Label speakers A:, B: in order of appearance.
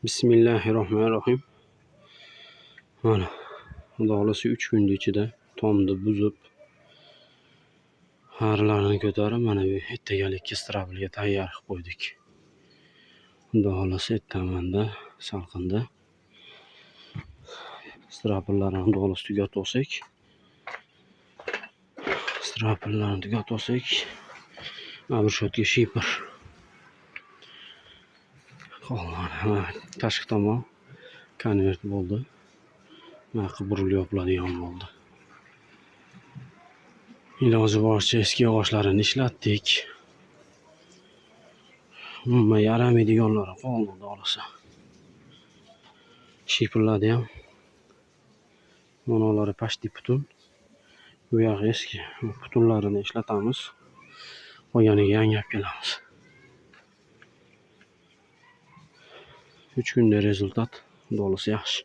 A: Bismillahirrohmanirrohim. Mana, Xudo xohlasa 3 kunning ichida tomni buzib, xarilarini ko'tarib, mana bu ertagalikka strabilga tayyor qilib qo'ydik. Xudo xohlasa ertamanda salqinda strabillarni Xudo xohlasa tugatib olsak, strabillarni tugatib olsak, обрешетка shipr. Qolgan tashqi tomon konvert bo'ldi. Bunaqa burilib yopiladigan bo'ldi. Iloji boricha eski yog'ochlarini ishlatdik. Umuman yaramaydiganlari qoldi, Xudo xohlasa. Shiprlarni ham manolari почти butun. Bu yog'i eski butunlarini ishlatamiz. Qolganiga yangi olib kelamiz. 3 kunda rezultat, Xudo xohlasa yaxshi.